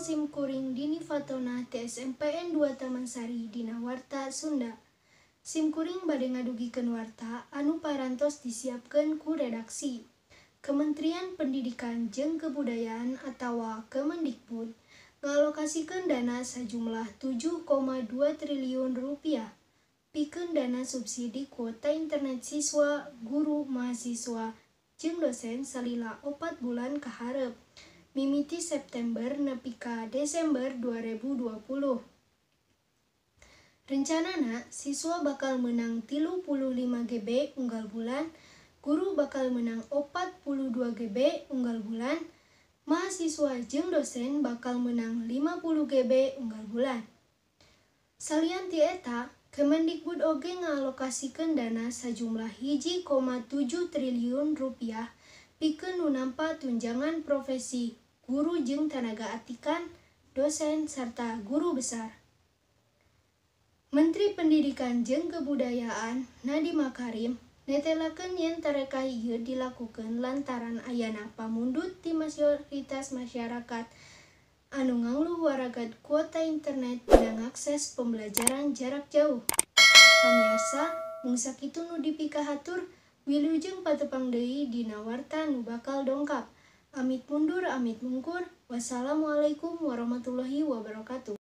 Sim kuring Dini Fatona ti SMPN 2 Tamansari dina Warta Sunda. Sim kuring bade ngadugikeun warta anu parantos disiapkeun ku redaksi. Kementerian Pendidikan jeung Kebudayaan atawa Kemendikbud ngalokasikeun dana sajumlah 7,2 triliun rupiah pikeun dana subsidi kuota internet siswa, guru, mahasiswa, jeung dosen salila 4 bulan kaharep, mimiti September nepi ka Desember 2020. Rencanana siswa bakal menang 35 GB unggal bulan, guru bakal menang 42 GB unggal bulan, mahasiswa jeung dosen bakal menang 50 GB unggal bulan. Salian ti eta, Kemendikbud oge ngalokasikeun dana sajumlah 1,7 triliun rupiah pikeun nu nampa tunjangan profesi guru jeung tanaga atikan, dosen, sarta guru besar. Menteri Pendidikan jeung Kebudayaan Nadiem Makarim netelakeun yen tarekah ieu dilakukeun lantaran ayana pamundut ti mayoritas masyarakat anu ngangluh waragad kuota internet dina ngakses pembelajaran jarak jauh. Pamiarsa, mung sakitu nu dipikahatur, wilujeng patepang deui dina warta nu bakal dongkap. Amit mundur, amit mungkur. Wassalamualaikum warahmatullahi wabarakatuh.